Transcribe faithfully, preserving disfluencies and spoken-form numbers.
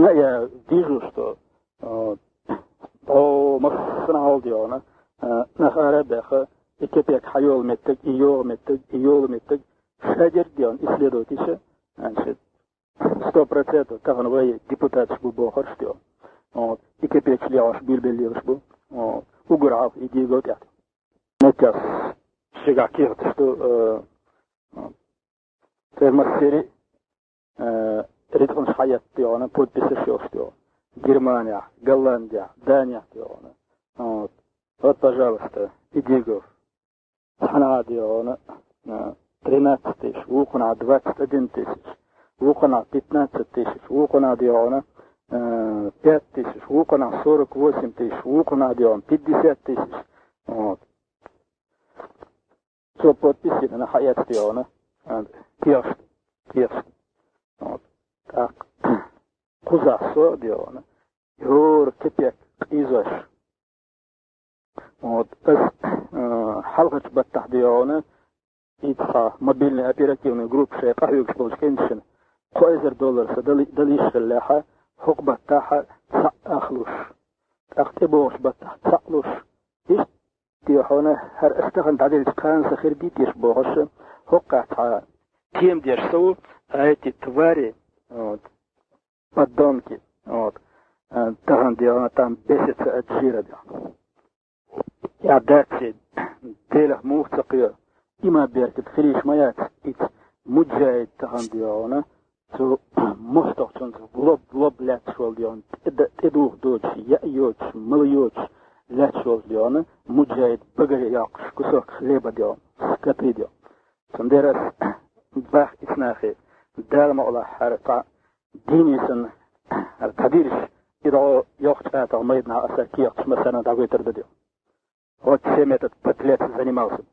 Я вижу, что, э, о, массанахьа хьалха, дий хьона, э, нах ара а баьхка, и кепек хьайола меттиг, и йогӀа меттиг, и йола меттиг, шадерг, дий хьона, исследовать йича, значит, сто процентов тахан вай депутаташ бу бохурш, дий хьона. Вот. И кепекаш лелаш, билбел лелаш бу. Вот. Угар хьалха и дегӀо тӀехь. Меттигаш шуга кехаташ ду, э, вот. Цермассери, э, рицкъанаш хьаетта, дий хьона, подписаш йолаш, дий хьона. Германехь, Голландехь, Данехь, дий хьона. Вот. Вот, пожалуйста, и дегӀо. Цхьаннахьа, дий хьона, э, тринадцать тысяч, вукхунахьа двадцать один тысяч, вукхунахьа пятнадцать тысяч, вукхунахьа, дий хьона, э, пять тысяч, вукхунахьа сорок восемь тысяч, вукхунахьа, дий хьона, пятьдесят тысяч. Вот. Цо подписаш йина хьаэцна, дий хьона, а, кехаш, кехаш. Вот. ТӀаккха кхузахь со, дий хьона, йора кепек къийзош. Вот. Ас, а, хьалхарчу баттахь, дий хьона, и цхьа мобильный оперативный группа шайн къахьоьгуш болчу кӀенташна кхо эзар доллар сан дали-, дала йиш хиллехь, хӀокху баттахь цхьаъ ах луш. ТӀаккха тӀебогӀучу баттахь цхьаъ луш. Иштта, дий хьона, хӀара ас тахана дӀаделлачу кхана сан хир дитийша бохуш, хӀокхахь цхьа тема деш со ву, а эти твари, вот, подонки, вот, а, тахана, дий хьона, там бесятся от жира, дий хьона. Я дац, Делах муха ца кхоьру, и ма беркат хилийша ма яц, ица муджахид тахана, дий хьона, цу мостагӀчунца лоб-лоб лаьтташ волу, дий хьона, тӀе-, тӀедуха доцуш, яа йоцуш, мала йоцуш лаьтташ волу, дий хьона, муджахид багара йоккхуш, кусок хлеба, дий хьона, скоты, дий хьона. Цундела ас бах ицнахе, Дала мукъалахь, хӀара цхьа дийне санна, хӀара дӀадийраш, и дӀо йоккхачу атагӀа майданахь аса кехаташ массарна дӀагойтур ду, дий хьона. Вот чем этот подлец занимался.